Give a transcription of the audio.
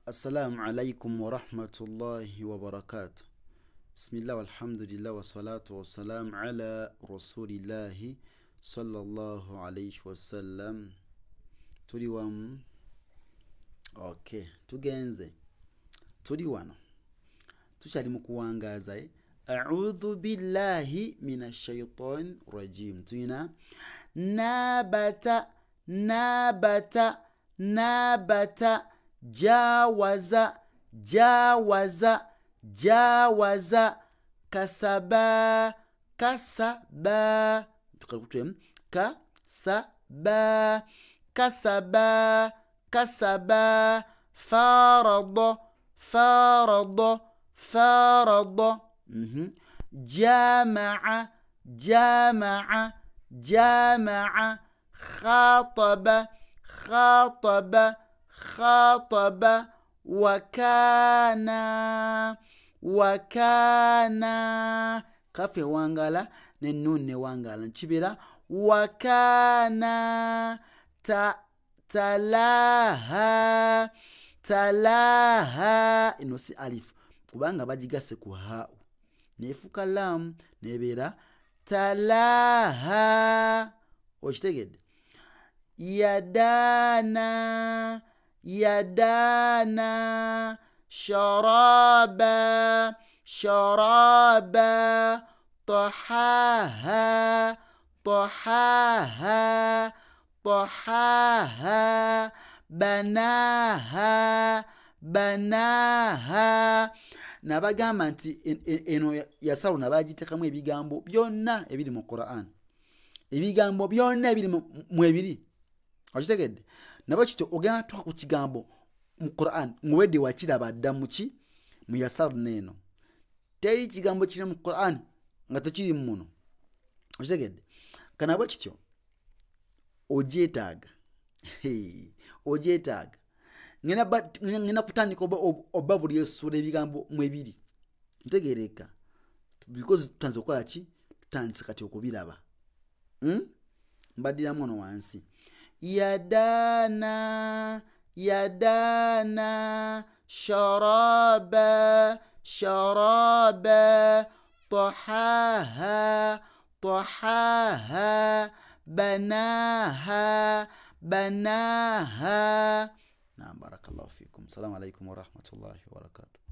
Assalamu alaikum warahmatullahi wabarakatuh. Bismillah walhamdulillah wassalatu wassalamu ala rasulillahi sallallahu alayhi wasallam. Tuli wamu. Okay, tugenze. Tuli wano. Tukyali mu kuwangaaza. A'udhu billahi minash shaitani rajim. Tuyina nabata nabata nabata jawaza jawaza jawaza kasaba kasaba tukakutwe kasaba kasaba kasaba farada farada farada jamaa jamaa jamaa khataba khataba khataba wakana wakana kafe wangala ne nun ne wangala nkibira wakana ta talaha talaha ino si alif kubanga bajigase ku ha nefuka lam nebera talaha okitegedde yadana yadana sharaba sharaba tahaha tahaha tahaha banaha banaha. Nabagamba nti eno yasalu nabagitekamu ebigambo byonna ebiri mu Qur'an, ebigambo byonna ebiri mu ebiri okitegedde. Nabo kityo ogenda tuka ku kigambo mu Qur'an ng'owedde wakiraba dda muki mu yasalu neeno teri kigambo kiri mu Qur'an nga tekiri muno okitegedde. Kanabo kityo ogyetaaga ogyetaaga ngena kutandika oba buli essuula ebigambo mu ebiri ntegeereka because tutandise okukola ki tutandise kati okubiraba. Mbaddiramu ono wansi yadana yadana sharaba sharaba tahaha tahaha banaha banaha. Naam, barakallahu fikum. Assalamu alaikum warahmatullahi wabarakatuh.